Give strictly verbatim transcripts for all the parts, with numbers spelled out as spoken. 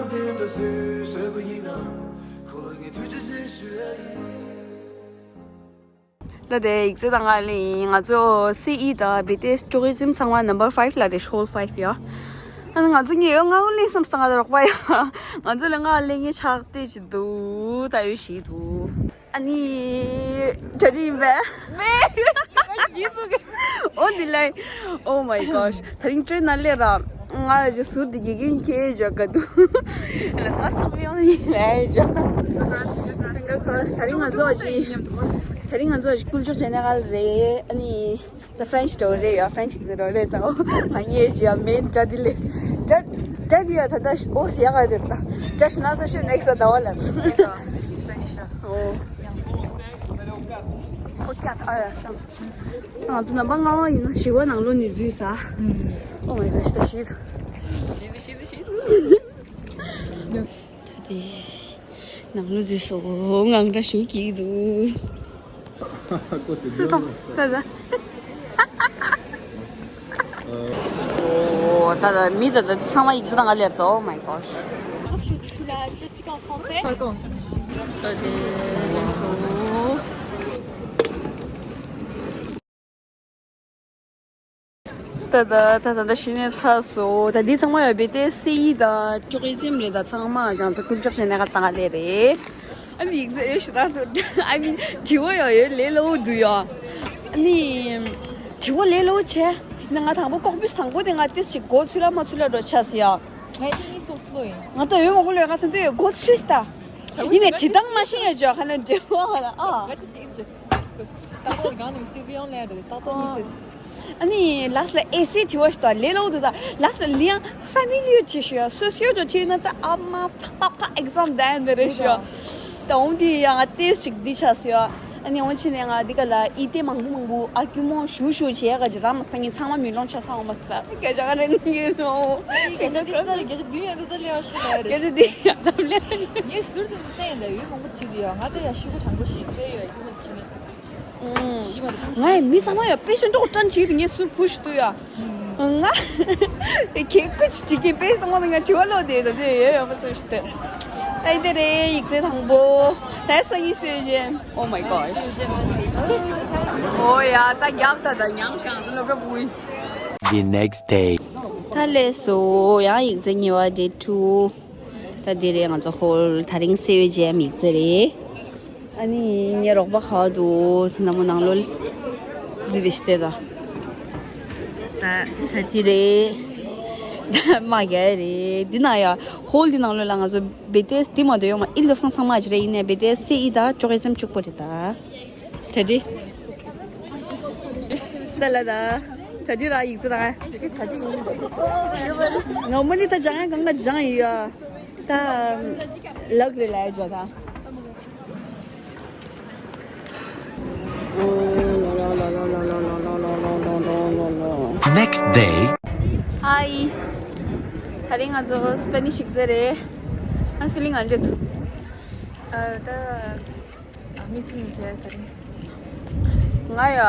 ད་དེ་ཡིག་ཚད་དང་ང་ལེན་ཡིན། ང་ཚོ་སེ་ཨི་དང་བེ་ཏེ་ཊུ་རི་ཛིམ་ཚང་མ་ནམ་བར་ཕའིབ་ལ་རེད། ཧོལ་ཕའིབ་ཡ། ཨ་ནི་ང་ཚོ་ངས་ཡོད་ང་ལེན་བསམ་སྟངས་ང་ད་རོགས་པ་ཡ། ང་ཚོ་ལ་ང་ལེན་ངས་ཆགས་བལྟས་ཅི་འདུག་ད་ཡོད་ཞིག་འདུག་ཨ་ནི་གྲ་སྒྲིག་ཡིན་པས། མེད། ཨོ་འདི་ལ། Oh my gosh. ད་རིང་ཊེན་ནང་སླེབས་ར། ང་ལ་ཟུར་དེ་དགེ་རྒན་ཁྱེད་བཞག་ག་འདུག་ལ་ས་སུ་ཡོང་ཡིན་ལས་བཞག Fingers crossed. ད་རིང་ང་ཚོ་ཅི། ད་རིང་ང་ཚོ་ཅི་ཀུལ་ཅོག་ཅེ་ནེ་གལ་རེད། ཨ་ནི། ད་ཕ་རན་སི་འགྲོ་རེད་ཡ། ཕ་རན་སི་ཅིག་འགྲོ་རེད། ད་ཨོ་ང་ངས་ཅི་ཡ་མེན་ད་འདི་ལས། ད་ད་འདི་ཡ་ད་ད་ཨོ་སི་ཡ་ག་དེར་ད་ད་ཤི་ན་ས་ཤི་ནེག་སི་ད་བ་ལ། ཨོ། ཨོ་ཀྱ་ད་ཨ་ཡ་སམ། ང་ཚོ་ནམ་པ་ལྔ་པ་ཡིན་ན་བཞི་པ་ནང་ལོགས་ནས་འཛུལ་ས། ཨོ་མའི་གོད་ད་ཤི་ད། ཤི་ད་ཤི་ད་ཤི་ད། ད་དེ་ནང་ལོགས་འཛུལ་སོང་། ངང་སྒྲ་ཞུ་གི་འདུག་ཀོ་ཏི་སུ་དང་ད་ད། ཨོ་ད་ད་མི་ད་ད་ཚང་མ་ཡིག་ཚད་དང་ང་ལེར་ཏོ། Oh my gosh. Je suis là, j'explique en français. Attends. ད་དེ་སོང་། ད་ད་ད་ད་ད་ཤི་ནས་ཚར་སོང་། ད་འདི་ཚང་མ་ཡོད་པའི་དེ་སེ་ཡི་དང་ཀྲོ་རི་ཛིམ་རེད། ད་ཚང་མ་ཞང་ཚོ་ཀུན་ལྕོགས་ཟེར་ནས་ང་བཏང་ལེ་རེད། ཨ་ནི་ཡིག་ཚད་ཡོད་ཤི་ད་ཚོ། ཨ་ནི་དྲི་བ་ཡོད་ཡོད་ལས་སླ་བོ་འདུག་ཡ། ཨ་ནི་དྲི་བ་ལས་སླ་བོ་བྱས་ན་ང་དང་པོ་ཀོག་པིས་དང་པོ་དེ་ང་ཏིས་ཅིག་མགོ་ཚུད་ལ་མ་ཚུད་ལ་འགྲོ་ཆགས་སི་ཡ། ངས་དེ་གཉིས་སོགས་སློ་ཡིན། ང་ད་ཡོད་མ་གོ་ལོས་ང་ད་འདི་ཡོད་མགོ་ཚུད་ད། ཡིན་ནས་དྲི་བཏང་མ་ཤེས་ཡ་ཅོ་ཁ་ན་འདྲེ་བ་ལ་ཨ། ང་ཏིས་ཅིག་ཨིན་ཅིག་ད་ལོར་གང་ནས་སུ་བི་ཡོང་ལས་འདུག་ཏག་ཏག་གཉིས་སེ། ཨ་ནི་ལགས་ལ་ཨེ་སི་དྲི་བ་ཞིག་དང་ལས་སླ་བོ་འདུག་ད་ལགས་ལ་ལིའང་ཧྥ་མི་ལི་ཡོ་བྱེད་ཤོག་ཡ། སོ་སོའི་འགྲོ་བྱེད་ན་ད་ཨ་མ་ཕ་ཕ་ཕ་ཨེག་ཛམ་ད་ཡ་འདི་རེད་ཤོག་ཡ། ད་འོང་དུས་ཡ་ང་ཏིས་ཅིག་འདི་ཆགས་སོ་ཡ། ཨ་ནི་འོང་ཕྱིན་ནས་ང་འདི་ག་ལ་ཨི་ཏེ་མང་པོ་མང་པོ་ཨར་གུ་མོན་ཞུ་ཞུ་བྱེད་ཡ་ག་ཅིག་རང་མ་སང་ཉིན་ཚང་མ་མི་ལོང་ཆ་ཚང་མ་སྟ་སྐད་ཆ་ག་རེ་ནི་ཡོད་ནོ། སྐད་ཆ་འདི་ལྟར་སྐད་ཆ་བདུན་ཡོད་འདུག་ད་ལེ་བ་ཤི་ལ་རེད། སྐད་ཆ་འདི་ཡ་ད་ལེ། ངས་ཟུར་དུ་བསྟན་ཡིན་ད་ཡོད་མང་པོ་བྲིས་དུ་ཡ་ང་ད་ཡ་ཤི་གུ་དྲང་པོ་ཞིག་ཕེ་ཡོད་ཡ་མ་བྲིས་མེད། ཞི་མ་རེད། ང་ཡི་མི་ཚང་མ་ཡ་དཔེ་ཤ་འགྲོ་སྐྲན་བྱེད་དུ་ངས་ཟུར་ཕུ་ཤི་དུ་ཡ། ང་ཁྱེད་སྐུ་ཅི་ཅི་ཀྱི་པེ་སི་ཏོང་ང་དྲི་བ་ལོག་དེ་ད་དེ་ཡོད་ཡོད་མ་ཚོ་ཞིག་ཏུ། ཨའི་དེ་རེད་ཡིག་ཚད་དང་པོ། ད་སང་ཉིན་སུས་བཞེས། Oh my gosh. ཨོ་ཡ་ད་རྒྱབ་ད་ད་ཉང་ཤང་ཟི་ལོ་ཀ་བུའི། The next day. ད་ལས་སོ་ཡང་ཡིག་ཚད་གཉིས་པ་day two. ད་དེ་རེད་ང་ཚོ་ཧོལ་ད་རིང་སེ་བའི་ཇེམ་ཡིག་ཚད་རེད། ཨ་ནི་ངའི་རོགས་པ་ཧ་འདུག་ད་ནང་མོ་ནང་ལོ་ལ་ཟི་བི་ཤི་ཏེ་ད། ད་ད་ཅི་རེད། ད་མ་རྒྱལ་རེད། འདི་ན་ཡ་ཧོལ་འདི་ནང་ལོ་ལ་ང་ཚོ་བེ་ཏེ་སི་འདི་མ་དོ་ཡོང་མ་ཨི་ལོ་ཧྥང་ཚང་མ་ཅི་རེད། ཡིན་ནའི་བེ་ཏེ་སི་སེ་ཨི་ད་ཅོ་ཀེ་ཙམ་གཅིག་པོ་རེད་ད། ད་ཅི། ད་ལ་ད། ད་ཅི་ར་ཡིག་ཚད་ད། ད་ཅི་ཡིན། ང་མ་ནི་ད་ཇང་ཡ་གང་ག་ཇང་ཡ། ད་ལག་རེ་ལ་ཡ་ཇོ་ད། Next day. Hi. ད་རིང་ང་ཚོ་སྤེ་ནིཤ་ཤིག་ཟེར་རེད། I'm feeling a little. ཨ་ད་ཨ་མི་ཚིག་མི་བྲལ་ད་རིང་། ང་ཡ།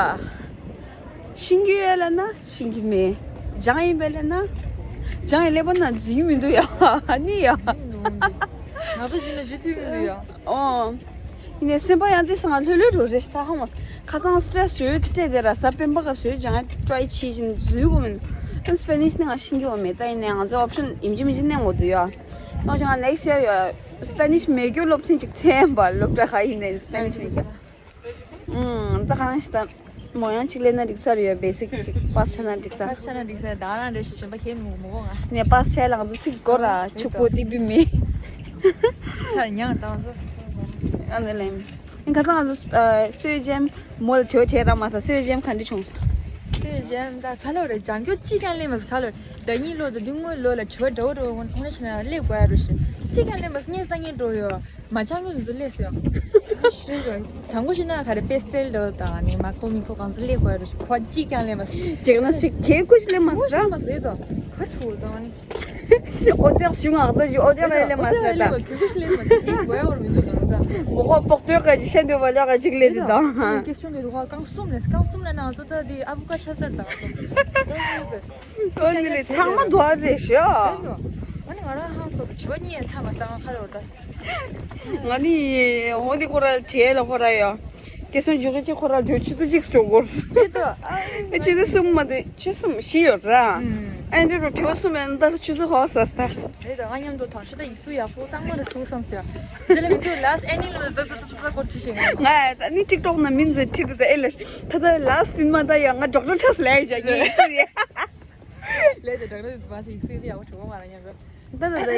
ཤེས་ཀྱི་ཡོད་ལབ་ན་ཤེས་ཀྱི་མེད། སྦྱང་ཡིན་པས་ལབ་ན། སྦྱང་ཡིན་ལེ་པ་ན་འཛུལ་མི་འདུག་ཡ། ཨ་ནི་ཡ། ང་ཚོ་བཞིན་ལ་འཇུ་ཐུབ་མི་འདུག་ཡ། ཨོ། ཡིན་ནའི་སེམས་པ་ཡང་དེ་སང་ལྷོད་ལྷོད་འགྲོ་རེ་ཤི་ཐ་ཧ་མ། ཁ་སང་སི་ཊེ་སི་ཡོད་དེ་དེ་ར་ས་སྤེན་པ་ག་སོས་ཀྱང་ཊ་རའི་བྱེད་བཞིན་འཛུལ་དགོས་མིན། ཨན་སྤེ་ནིཤ་ནི་ང་ཤེས་ཀྱི་ཡོད་མེད་ད་ཡིན་ནའི་ང་ཚོ་ཨོབ་ཤན་ཡིན་གཅིག་མིན་གཅིག་གནས་འོ་དུ་ཡ། ཨོ་ཅང་ནེག་སི་ཡར་ཡ་སྤེ་ནིཤ་མེད་རྒྱུ་སློབ་ཚན་ཅིག་ཚན་པ་སློབ་གྲྭ་ཁ་ཡིན་ནའི་སྤེ་ནིཤ་མེད་རྒྱུ། ཨུམ། ད་གང་ཞིག་ད། མོ་ཡང་གཅིག་ལེན་ན་འགྲིག་ས་རེད་ཡ། བེ་སིག་ཅིག་པཱ་སི་ཆ་ན་འགྲིག་ས། པཱ་སི་ཆ་ན་འགྲིག་ས་ད་རང་རེ་ཞིག་གཞན་པ་ཁྱེད་མི་མི་གོ་ང་། ནས་པཱ་སི་ཆ་ལང་ཚོ་ཚིག་གོ་ར་ཆུ་གོ་ཏི་བི་མེ། ཚར་ཉང་དང་ཚོ། ཨ་ནི་ལེམ། ཨིན་ཁ་ཚང་ང་ཚོ་སོས་ཇེམ་མོ་ལ་དྲི་བ་དྲིས་ར་མ་ས་སོས་ཇེམ་ག་འདྲ་བྱུང་ས། སོས་ཇེམ་ད་ག་ལོ་རེ་སྦྱང་རྒྱུ་གཅིག་ཀྱང་ལེན་མ་ས་ག་ལོ་རེ་ཟླ་གཉིས་ལོ་དང་བདུན་ངོས་ལོ་ལ་དྲི་བ་འདྲ་བོ་འདྲ་བོ་ཁོང་ཁོང་ནས་ཤི་ན་ལེགས་དགོས་ཡ་རུ་ཞིག་གཅིག་ཀྱང་ལེན་མ་ས་ངས་སང་ཉིན་འགྲོ་ཡོད། མ་སྦྱང་ངོས་མི་ཚོ་ལས་སོ། ཞུ་དྲང་པོ་ཞུ་ན་ག་རེ་པེ་སི་ཏེལ་འདྲ་བོ་དང་ནི་མ་ཁོ་མི་ཁོ་གང་ཚོ་ལས་དགོས་རུ་ཁོ་གཅིག་ཀྱང་ལས་མ་སོང་། ཅེག་ན་ཞིག་གེ་ཁོ་ཞིག་ལས་མ་སོང་། ལས་མ་སོང་ལས་དང་ཁ་ཆུ་དང་ནི། ཨོ་ཏེག་ཞུ་ང་ཨག་ཏོ་ཞུ་ཨོ་ཏེག་ལས་མ་སོང་ད། ཁྱོད་ཁོ་ཞིག་ལས་མ་སོང་ལས་དགོས་ཡ་བར་མི་འདུག་གང་ཚ། མོ་ཁོ་པོག་ཏོ་ག་ཅིག་ཤན་དུ་བ་ལ་ག་ཅིག་ལས་དུ་དང་། ཀེ་ཤོན་གི་དུ་ཁ་རྐང་གསུམ་ལས་རྐང་གསུམ་ལས་ན་ང་ཚོ་ད་དེ་ཨ་བུ་ཀ་ཆ་ཚར་དང་། ཨོ་ནི་ལས་ཚང་མ་དུ་ཨ་རེ་ཞོ། ཨ་ནི་ང་རང་ཧང་སང་དྲི་བ་གཉིས་ཡང་ཚར་མ་སོང་། ང་ཁ་ལོ་ད། ང་ནི་འོ་དེ་ཁོ་ར་བྲེལ་ལ་ཁོ་ར་ཡ། སྐད་སོང་འཇོག་གི་ཅིག་ཁོ་ར་འཇོག་ཆུ་ཚོད་གཅིག་འཇོག་དགོས། དེ་ད། ཨ་ཆུ་ཚོད་གསུམ་མ་དེ་ཆུ་གསུམ་བཞི་ཡོད་ར། ཨ་འདྲ་རུ་དྲི་བ་གསུམ་ཡང་ད་ཆུ་ཚོད་ཧོ་ས་ས་ད། དེ་ད་ང་མཉམ་དུ་དང་ཆུ་ད་ཡིག་གཟུགས་ཡག་པོ་གཙང་མ་རུ་བྲུག་བསམ་ཟེར། དེ་ལ་མི་འདུག་ལགས་ཨ་ནི་ལ་ཛ་ཛ་ཛ་ཛ་ཁོ་ཁྲིད་ཤེས་ང་། ང་ད་ནི་ཊིག་ཊོག་ན་མིན་ཟེར་ཁྲིད་དེ་ད་ཨེ་ལ་ད་ད་ལགས་སྟིན་མ་ད་ཡ་ང་ཌོག་ཊར་ཆགས་ལས་ཡ་ཡིག་གཟུགས་ཡ། ལས་དེ་ཌོག་ཊར་ཟེར་བ་ཞིག་ཡིག་གཟུགས་ཡག་པོ་བྲུག་མ་ར་མཉམ་ར། ད་ད་ད་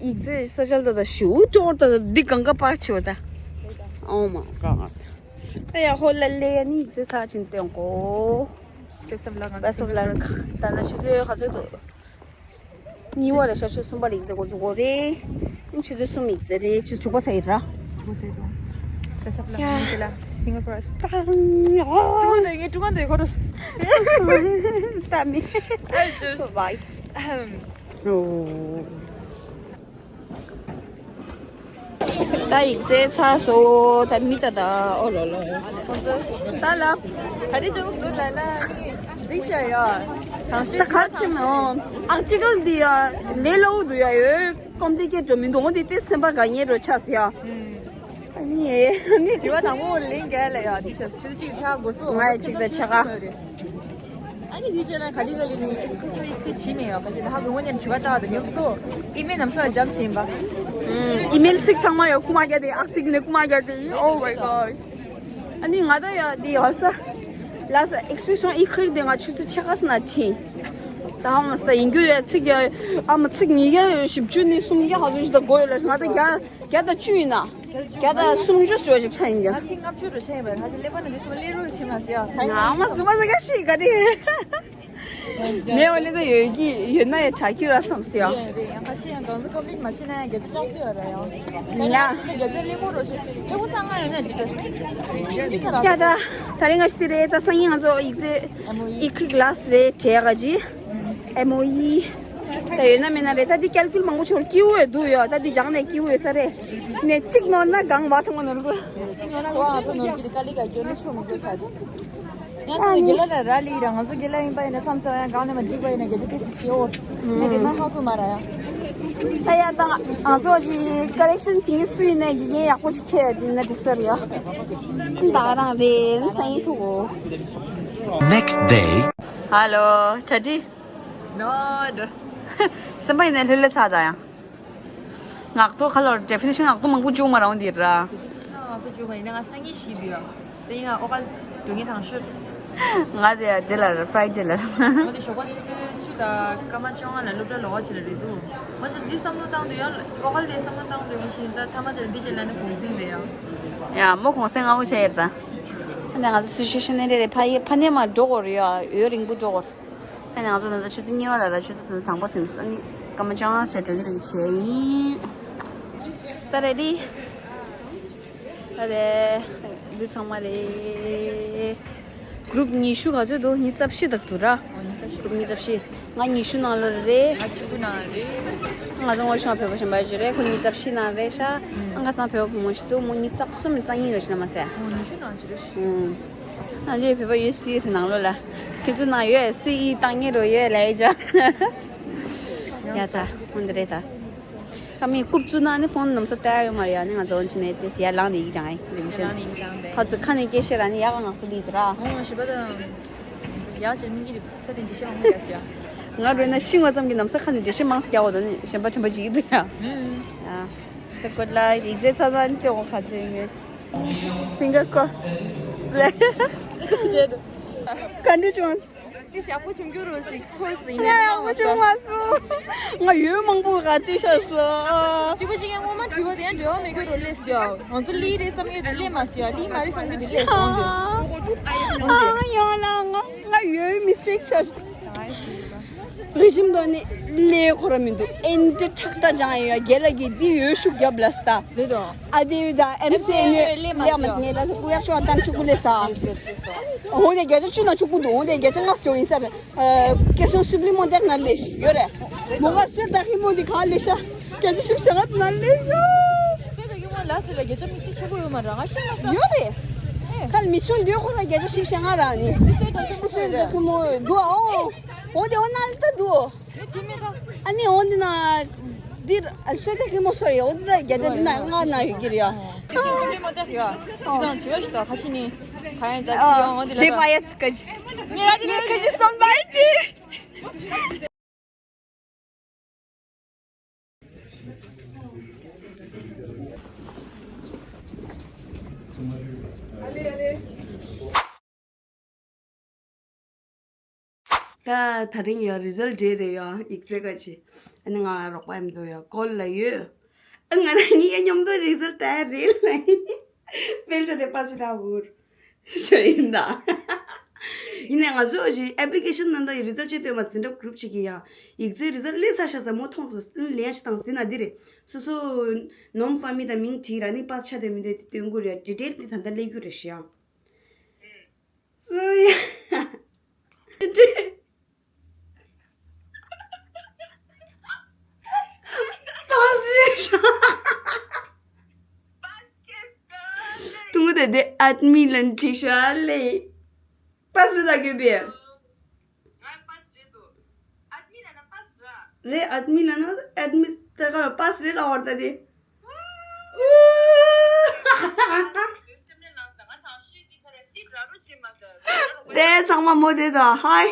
ཡིག་ཚད་ས་ཆ་ད་ད་ཞུ་ཀྲོར་ད་ད་འདི་གང་ག་པར་ཆེ་བ་ད། Oh my god. ད་ཡ་ཧོ་ལ་ལེ་ནི་ཡིག་ཚད་ས་ཆིན་ཏེང་གོ། Best of luck. Best of luck. ད་ན་ཆུ་ཚོད་ག་ཚོད་འདུག་གཉིས་པ་རེད་ཤག་ཆུ་ཚོད་གསུམ་པ་ལ་ཡིག་ཚད་འགོ་འཛུགས་གོ་རེད། ཆུ་ཚོད་གསུམ་ཡིག་ཚད་རེད། ཆུ་ཚོད་དྲུག་པ་ཚར་ཡིན་ར། དྲུག་པ་ཚར་འདུག Best of luck. ཡ། ཡིན་ཅི་ལ། Finger crossed. ཀྲུང་གོ་འདི་ངས་ཀྲུང་གོ་འདི་ཁོ་རུ། ད་མི། ཨ་ཅོ། Bye. ད་ཡིག་ཚད་ཚར་སོང་། ད་མི་ད་ད་ཨོ་ལོ་ལོ། ད་ལ། ག་རེ་བྱུང་སོང་ལབ་ན་ནི་འདི་ཤ་ཡ། གང་ཤེས་ད་ག་ཕྱིན་ནོ། ཨག་ཅི་གལ་འདི་ཡ་ལས་སླ་བོ་འདུག་ཡ། ཡོད་ཀོམ་པི་ལི་ཀེ་ཊི་འདྲ་མི་འདུག་འོ་འདི་ཏེ་སེམས་པ་དགའ་ཉེ་འགྲོ་ཆགས་སོང་ཡ། ཨ་ནི་ཨ་ནི་དྲི་བ་དང་པོ་ལན་རྒྱག་ལ་ཡ། འདི་ཤ་ཆུ་ཚོད་གཅིག་ཆགས་དགོས་སོ། ང་ཡ་གཅིག་དང་ཕྱེད་ཀ། ཨ་ནི་དེ་བྱས་ན་ག་ལེ་ག་ལེ་ནི་ཨེགས་པི་རེ་སི་ཊེ་ཊི་བྱེད་མེད་ཡ། ག་ཅི་ན་ཧ་གོ་ངོ་ཉན་དྲི་བ་བཏགས་དང་ཉོབ་སོ། ཨི་མེལ་ནམ་སོ་ལ་འཇམ་ཞིང་པ། ཨི་མེལ་ཚིག་ཚང་མ་ཡོད་རྐུ་མ་རྒྱག་དེ་ཨག་ཅིག་ནས་རྐུ་མ་རྒྱག་དེ། Oh my god. ཨ་ནི་ང་ད་ཡ་དེ་ཧོར་ས་ལ་ས་ཨེགས་པི་རེ་སི་ཊེ་ཊི་ཨི་ཁིག་དེ་ང་ཆུ་ཚོད་ཕྱེད་ཀ་ཙམ་ན་ཕྱིན། ད་ཧ་མ་སི་ད་ཡིན་རྒྱུ་ཡ་ཚིག་ཡ་ཨ་མ་ཚིག་ཉིས་བརྒྱ་བཞི་བཅུ་ནས་སུམ་བརྒྱ་ཧ་ཚོད་ཞིག་ད་དགོས་ཡོད་ལ། ང་ད་བརྒྱ་བརྒྱ་དང་བཅུ་ཡིན་ན། བརྒྱ་དང་སུམ་ཅུ་ཞོ་ཞིག་ཆ་ཡིན་ཀྱང་། ང་ཚིག་ལྔ་བཅུ་རུ་ཆ་ཡིན་པ་ཡིན། ང་ཚོ་ཀླད་པ་ནང་དུ་སུམ་ཀླད་རུ་ཕྱིན་མ་ཟེར་ཡ། ང་མ་རྫུན་མ་ཟེར་ག་ཤི་ག་དེ། མེད་པ་ལས་ད་ཡོད་ཀྱི་ཡོད་ན་ཡ་དྲག་གི་ར་བསམ་སི་ཡ། རེད་རེད། ཡང་ཁ་ཤས་ཡང་གང་ཚོ་ཀམ་པི་ལིཊ་མ་བྱེད་ན་ཡང་བརྒྱ་ཆ་བཅག་སྲིད་པ་ར་ཡང་། ཡིན་ཡ། ཡང་ན་དེ་བརྒྱ་ཆ་ཀླད་ཀོར་རོ་ཞིག་ཀླད་ཀོར་གསང་སྔགས་ཡོད་ན་འགྲིག་ས་ཞིག་གཅིག་ཁ་ཡ་ད། ད་རིང་ང་ཞི་དེ་རེད། ད་སང་ཉིན་ང་ཚོ་ཡིག་ཚད་ཨེམ་ཨོ་ཨི་ཨི་ཁི་ལ་སི་རེད་དྲས་ག་ཅི། ཨེམ་ཨོ་ཨི། ད་ཡོད་ན་མེད་ན་རེད། ད་འདི་ཀལ་ཀུལ་མང་པོ་ཆོར་སྐྱིད་པོ་ཡོད་འདུག་ཡ། ད་འདི་སྦྱངས་ནས་སྐྱིད་པོ་ཡོད་ས་རེད། ནས་གཅིག་ནོར་ན་གང་བ་ཚང་མ་ནོར་དགོས། གཅིག་ནོར་ན་གང་བ་ང་ཚོ་ནོར་གི་རེད། དཀའ་ལས་ཁག་གི་ནི་ཆོ་མི་དགོས་ཆ་ཅིག་ཡང་ད་རྒན་ལགས་ལ་རག་ལས་ར། ང་ཚོ་རྒན་ལགས་ཡིན་པ་ཡིན་ན་མཚམས་མཚམས་ཡང་གང་ནས་མ་འགྲིག་པ་ཡིན་ན་བརྒྱ་ཆ་ཏོག་ཙམ་སྐྱེ་བོ་ངས་རེད་ན་ཧ་གོ་མ་ར་ཡ། ད་ཡ་ད་ང་ཚོ་གི་ཀ་རེག་ཤན་བྱེད་མཁན་སུ་ཡིན་ནའི་དགེ་རྒན་ཡག་པོ་ཞིག་ཁྱེད་ཡིན་ན་འགྲིག་ས་རེད་ཡ། ད་རང་རེད་ན་སང་ཡིན་ཐུག་གོ། Next day. Hello, Tati. Nod. སེམས་པ་ཡིན་ནའི་ལྷོད་ལྷོད་ཚ་ད་ཡང་། ངག་ཐོག་ཁ་ལོར་ཌེ་ཕི་ནེ་ཤན་ངག་ཐོག་མང་པོ་བཅུག་མ་རང་འདིར་ར། ཌེ་ཕི་ནེ་ཤན་ངག་ཐོག་བཅུག་མ་ཡིན་ན་ང་སང་ཉིན་ཤི་དུས་ཡ། སང་ཉིན་ང་ཨོ་ཀལ་འགྲོ་ངེས་དང་ཤོད། ང་དེ་ཡ་དེ་ལ་ཕ་རའི་ཌེ་ལ། ང་དེ་ཞོགས་པ་ཆུ་ཚོད་བཅུ་དང་སྐར་མ་བཅོ་ལྔ་ལ་སློབ་གྲྭ་ལོགས་ཀ་བྱེད་ལ་རེད་འདུག་ང་ཚོ་འདི་བསམ་བློ་བཏང་དུས་ཡང་ཨོ་ཀལ་དེ་བསམ་བློ་བཏང་དུས་ཡང་ཤི་ད་ཐ་མ་དེ་ལ་འདི་བྱེད་ལ་ནི་གུང་སེང་རེད་ཡ། ཡ་མོ་གུང་སེང་ང་འུ་ཆ་ཡེར་ད། ཨ་ནི་ང་ཚོ་སི་ཆུ་ཨེ་ཤན་ནི་རེ་རེ་ཕ་ཡེ་ཕ་ནས་མ་འགྲོ་གོ་རེད་ཡ། འོས་རིང་པོ་འགྲོ་གོ། ཨ་ནི་ང་ཚོ་ད་ལྟ་ཆུ་ཚོད་གཉིས་པ་ལ་ར། ཆུ་ཚོད་ད་ལྟ་དང་པོ་ཟིན་སོང་། ཨ་ནི་སྐར་མ་བཅོ་ལྔ་ཞིག་འགྲོ་གི་རེད་བྱས་ཡིན། ད་རེད་དེ། ད་རེད། འདི་ཚང་མ་རེད། གུ་རུབ་ཉི་ཤུ་ག་ཚོད་འདུག་ཉི་ཤུ་རྩ་བཞི་དག་འདུག་ར། གུ་རུབ་ཉི་ཤུ་རྩ་བཞི། ང་ཉི་ཤུ་ནང་ལོ་རེད། ང་བཅུ་དགུ་ནང་རེད། ང་ཚོ་ངོ་ཤེས་བོད་པ་གཞན་པ་ཅིག་རེད། ཁོ་ཉི་ཤུ་རྩ་བཞི་ནང་རེད་ཤག་ཨང་ཁ་སང་བོད་པ་བུ་མོ་ཞིག་འདུག་མོ་ཉི་ཤུ་རྩ་གསུམ་རྩ་གཉིས་རེད་ཤག་ན་མ་ཟད། ཨོ་ཉི་ཤུ་ནང་ཅི་རེད། ཨང་། ང་ཚོའི་བོད་པ་ཡོད་སྲིད་ནང་ལོགས་ལ། ཁྱེད་ཚོ་ནང་ཡོད་སྲིད་ཡིག་བཏང་ཉེ་རུ་ཡོད་ལ་ཡི་ཅག་ཡ་ད་འོན་ཏེ་རེད་ད། ཁ་མི་རྐུབ་བཙུགས་ན་ནི་ཕོན་ནམ་ས་ལྟ་ཡ་ཡོད་མ་རེད་ཡ། ནི་ང་ཚོ་འོན་ཆི་ནས་དེ་ཡར་ལངས་ནས་ཡིག་སྦྱང་ཡ་ཡིན་ཞིང་། ལངས་ནས་ཡིག་སྦྱང་དེ། ཁ་ཚོ་ཁ་ནས་སྐད་བཤད་ར་ནི་ཡག་ག་ངག་ཏུ་ལི་དུ་ར། ཨོ་ཞི་བ་དང་། ཡག་ཅིག་མི་གི་རེད་ས་དེ་འདི་ཤེས་མང་ཡ་ཟེར་ཡ། ང་རོལ་ན་ཤིང་བ་ཙམ་གྱི་ནམ་ས་ཁ་ནས་འགྲེལ་བཤད་མང་ཙམ་རྒྱག་འོ་ད་ནི་གཞན་པ་དྲན་པ་ཅིག་ཡིན་འདུག་ཡ། ཨུམ། ཡ། ད་ཀོ་ལ་ཡིག་རྫས་ཚ་ཚ་ནི་དེ་འོ་ཁ་ཚོད་ཡིན་མོད། Finger crossed ལེ། ག་འདྲ་བྱུང་། དེ་ཞག་པོ་ཆུང་རྒྱུ་རོ་ཞིག་ཚོར་སི་ཡིན་ཡ་ཡག་པོ་བྱུང་མ་སོང་། ང་ཡོད་མང་པོ་ག་དེ་ཤ་སོ། གཅིག་པ་གཅིག་ཡང་སྔོན་མ་དྲི་བ་དེ་ཡང་འབྲེལ་བ་མེད་རྒྱུ་རོ་ལས་སི་ཡ། ང་ཚོ་ལི་རེད་བསམ་ཡོད་དེ་ལས་མ་སི་ཡ། ལི་མ་རེད་བསམ་གི་དེ་ལས་སོང་དེ། ཨ་ཡོང་ལ་ང་ང་ཡོད་མི་སི་ཊེག་ཆགས། རེ་ཞིམ་དོ་ནི་ལས་ཁོ་ར་མི་འདུག་ཨེན་ཏི་ཁྲག་ཁྲག་སྦྱང་ཡོད་རྒྱལ་ལ་གི་འདི་ཡོད་ཤུགས་རྒྱབ་ལ་སྟ། རེད་དོ། ཨ་དེ་ཡོད་ད་ཨེམ་སི་ཨེན་ཡོད་ལས་མ་ལས་མ་སི་ངེ་ལ་སི་ཀུ་ཡག་ཤོ་ཨ་ཏན་ཆུ་ཀུ་ལས་ས། ཧོ་དེ་བརྒྱ་ཆ་བཅུ་ན་ཆུ་ཀུ་འདུག་ཧོ་དེ་བརྒྱ་ཆ་ལྔ་སོ་ཡིན་ས་རེད། ཀེ་སོང་སུབ་ལི་མོ་དེག་ན་ལས་ཤི་ཡོད་རེད། མོ་ག་སེར་ད་ཧི་མོ་འདི་ག་ལས་ཤ་བརྒྱ་ཆ་བཞི་བཅུ་ཞེ་ལྔ་ན་ལས་ཤ། སེར་ད་ཧི་མོ་ལ་སི་ལ་བརྒྱ་ཆ་མི་སི་ཆུ་ཀུ་ཡོད་མ་ར་ང་ཤ་ལ་ས། ཡོད་རེད། ཁ་ལ་མི་ཆུང་འདི་ཁོ་ར་བརྒྱ་ཆ་བཞི་བཅུ་ཞེ་ལྔ་ར་ནི། སེར་ད་ཧི་མོ་སེར་ད་ཧི་མོ་འདུག་ཨོ། འོ་དེ་འོ་ན་ལྟ་འདུག་ཨ་ནི་འོ་འདི་ན་འདིར་ཨ་སོས་ཏེ་ཀི་མོ་སོ་རེད། འོ་འདི་ད་བརྒྱ་ཆ་འདི་ན་ལྔ་ན་ཡོད་ཀྱི་རེད་ཡ། དེ་སོང་དེ་མོ་ཏག་ཡ། དེ་དང་བྱེ་བ་ཞིག་དང་ཁ་ཆེ་ནི་ག་ཡང་ད་དེ་ཡང་འོ་འདི་ལ་དེ་ད་ཕ་ཡ་ཀ་ཅི་ངེ་ར་དེ་ནི་ཁ་ཅི་སོང་བ་ཡི་དེ། ད་ད་རིང་ཡ་རི་ཛལ་ཌེ་རེད་ཡ། ཡིག་ཚད་ཀ་ཅི། ཨ་ནི་ང་རོགས་པ་ཡིན་འདུག་ཡ་ཀོལ་ལ་ཡོད། ཨ་ང་རང་གཉིས་ཀ་མཉམ་དུ་རི་ཛལ་ཌེ་རེད་ལ། དཔལ་འབྱོར་དེ་པ་ཅི་ད་འུར། ཤ་ཡིན་ད། ཡིན་ནའི་ང་ཚོས་ཨེབ་ལི་ཀེ་ཤན་ནང་ད་ཡི་རི་ཛལ་ཅི་སྟོན་པ་འཛིན་གྲྭ་གུ་རུབ་ཅིག་གི་ཡ། ཡིག་ཚད་རི་ཛལ་སླེབས་ཚར་ཤག་ཟེར་མོ་མཐོང་སོང་། ལན་ཞིག་དང་ཟིན་ན་འདི་རེད། སོ་སོ་ནོམ་ཕ་མི་དང་མིང་བྲིས་ར་ནི་པཱས་ཆགས་དོན་མི་འདོད་དེ་སྟོན་དགོས་རེད། ཌི་ཊེལ་དེ་ད་ལྟ་སླེབས་རྒྱུ་རེད་ཤག་སོ་ཡ། པཱས་རེད་ཤག་དུང་དེ་དེ་ཨད་མི་ལན་བྲིས་ཤག་ལེ། པཱས་རེད་ད་གོ་བས། རེད། ཨད་མི་ལ་ན་ཨད་མི་ད་ག་པཱས་རེད་ལ་བར་ད་དེ། དེ་ཚང་མ་མོ་དེ་དང་ཧའི།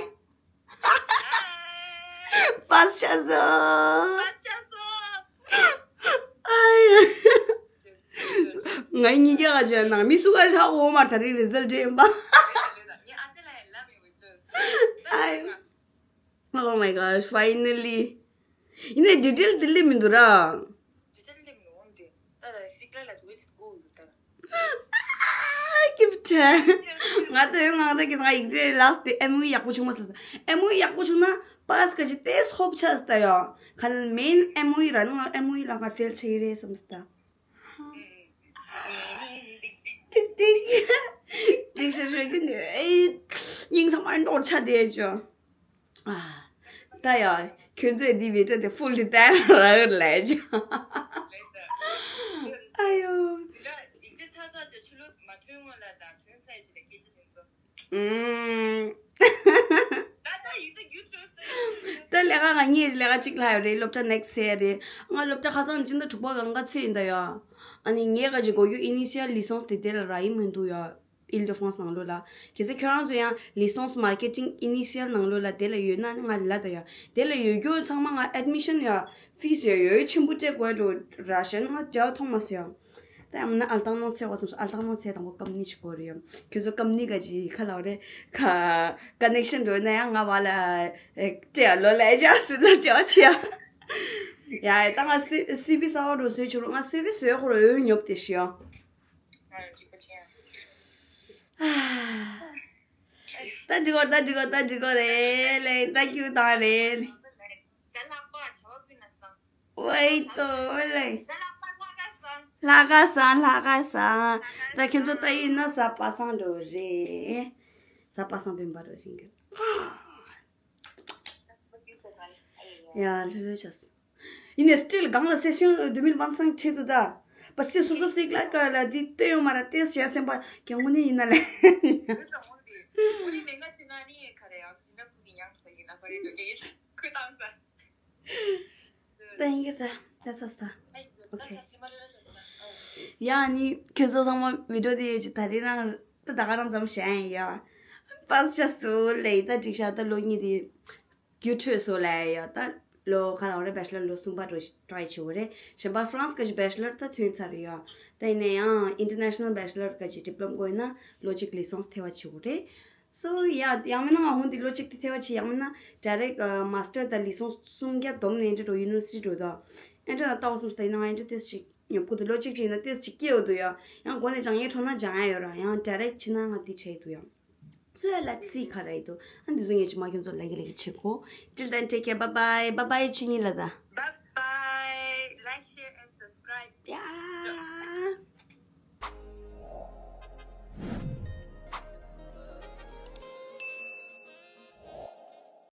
པཱས་ཆགས་སོང་། ཨའི། ང་གཉིས་ཀ་ག་བྱས་ནང་མི་སུ་ག་ཆགས་འོ་མར་ད་རེས་རི་ཛལ་ཌེ་ཡིན་པ། ཨའི། Oh my gosh, finally. ཡིན་ནའི་ཌི་ཊེལ་དེ་སླེབས་མི་འདུག་ར། ཌི་ཊེལ་སླེབས་མི་འོང་དེ། ད་ར་སི་ཀ་ལ་དུ་ཝེ་ཏི་སྐུལ་ཡོད་ད། ཨ་ཀི་བྱས། ང་ད་ཡོད་ང་ད་གི་ང་ཡིག་ཚད་ལགས་དེ་ཨེམ་ཨོ་ཡུ་ཡག་པོ་བྱུང་མ་སོང་། ཨེམ་ཨོ་ཡུ་ཡག་པོ་བྱུང་ན་པཱས་ག་ཅི་ཏེས་ཧོབ་ཆགས་སི་ད་ཡོད། ཁ་ལ་མེན་ཨེམ་ཨོ་ཡུ་ར་ནི་ང་ཨེམ་ཨོ་ཡུ་ལ་ང་ཕེལ་ཆགས་ཡི་རེད་བསམ་སི་ད། ཏིག་ཏིག་ཏིག་ཤ་ཤ་གི་ནི་ཨེ་སྙིང་ཚང་མ་འདོར་ཆ་དེ་ཅོ། ཨ། ད་ཡ་ཁྱོད་ཚོས་འདི་བི་ཌི་ཡོ་དེ་ཕུལ་དེ་བལྟས་ར་ལས་ཅོ། ཨ་ཡོ། ཨུམ། ད་ལས་ཀ་ང་གཉིས་ལས་ཀ་གཅིག་ལྷག་ཡོད་རེད། སློབ་གྲྭ་next year རེད། ང་སློབ་གྲྭ་ཁ་སང་སྤྱི་ཟླ་དྲུག་པ་གང་ག་ཚོད་ཡིན་ད་ཡ། ཨ་ནི་ངས་ག་ཅིག་གོ་རྒྱུ་initial licence དེ་དེ་ལ་རག་ཡི་མི་འདུག་ཡ། Île-de-France ནང་ལོགས་ལ། གལ་སྲིད་ཁྱོད་རང་ཚོ་ཡང་licence marketing initial ནང་ལོགས་ལ་དེ་ལ་ཡོད་ན་ང་ལ་ད་ཡ། དེ་ལ་ཡོད་རྒྱུ་ཚང་མ་ང་admission ཡ་fees ཡ་ཡོད་ཆེན་པོ་སྤྲད་དགོས་འགྲོ་ར་ཞེ་ན་ང་འབྲེལ་བ་མཐོང་མ་སོང་ཡ། ད་ཡང་མིན་ན་ཨལ་ཏང་ནོ་ཚེ་བ་སོང་སོང་ཨལ་ཏང་ནོ་ཚེ་དང་པོ་ཀམ་ནི་ཆུ་གོ་རེ་ཡོད། ཁྱོད་ཚོ་ཀམ་ནི་ག་ཅི་ཁ་ལ་རེ་ཁ་connection འགྲོ་ན་ཡང་ང་བ་ལ་སྤྲད་ཡ་ལོ་ལ་ཨེ་ཇ་སུ་ལ་སྤྲད་བ་ཆེ་ཡ། ཡ་ད་ང་སི་སི་བི་གསར་པ་འགྲོ་བཟོས་ཆུ་རུ་ང་སི་བི་བཟོས་ཁོ་ར་འོས་ཉོབ་དེ་ཤི་ཡ། ད་འགྲིག་གོ་ད་འགྲིག་གོ་ད་འགྲིག་གོ་རེད་ལེ། ད་ཁྱོད་ད་རེད་ལེ། ཝའི་ཏོ་ལེ། ལྷ་ཁ་སང་ལྷ་ཁ་སང་། ད་ཁྱོད་ཚོ་ད་ཡིན་ན་ས་པ་སང་འགྲོ་རེད། ས་པ་སང་བེམ་པ་འགྲོ་བཞིན་གི། ཡ་ལྷོད་ལྷོད་བྱས། ཡིན་ནའི་still གང་ལ་session deux mille vingt-cinq ཁྲིད་དུ་ད། པ་སི་སོ་སོ་སི་ཀ་ལ་ཀ་ལ་འདི་ལྟོས་ཡོང་མ་ར་ཏེས་བྱས་སེམས་པ་གྱོང་གུན་ནི་ཡིན་ན་ལེ། ད་ཡིན་གྱི་ད་ད་ཚ་སྟ། Okay. ཡ་ནི་ཁྱོད་ཚོ་ཚང་མ་video དེ་ཡོད་ཀྱི་ད་རེས་རང་ད་ད་ག་རང་ཙམ་བྱས་ཡིན་ཡ། པ་སི་ཆ་སུ་ལེ་ད་འགྲིག་ཤག་ད་ལོ་གཉིས་དེ། རྒྱུ་འཕྲོད་སོ་ལ་ཡ་ད་ལོ་ཁ་ལ་འོ་རེ་bachelor ལོ་གསུམ་པ་འགྲོ་try བྱེད་འོ་རེ། གཞན་པ་France ག་ཅི་bachelor ད་ཐོན་ཚར་ཡོད། ད་ཡིན་ན་ཡང་international bachelor ག་ཅི་diploma དགོས་ན་ལོ་གཅིག་licence ཐེ་བ་བྱེད་འོ་རེ། So ཡ་ཡང་མིན་ན་ང་ཧོན་དེ་ལོ་གཅིག་དེ་ཐེ་བ་བྱེད་ཡང་མིན་ན་direct master ད་licence གསུམ་བརྒྱ་བསྡོམས་ནས་འདྲ་འགྲོ་university འགྲོ་ད། ཨེ་འདྲ་ན་ལྟ་བ་གསུམ་ད་ཡིན་ན་ང་ཨེ་འདྲ་ཏེས་ཅིག་ཉོབ་ཀུ་དུ་ལོ་གཅིག་ཅིག་ཡིན་ན་ཏེས་ཅིག་སྐྱེ་འོ་དུ་ཡ། ཡང་སྒོ་ནས་སྦྱང་ཡས་འཕྲོ་ན་སྦྱང་ཡ་ཡོད་ར་ཡང་direct བྱེད་ན་ང་དེ་བྱེད་དུ་ཡ། So yeah, let's see ག་རེ་ཡིན་འདུག་ཨ་འདི་ཚོ་ངས་ཅི་མ་ཁྱོད་ཚོ་like like བྱེད་གོ། Till then, take care, bye bye, bye bye ཆུ་ཉིན་ལ་ད། Bye bye, like, share and subscribe. Yeah.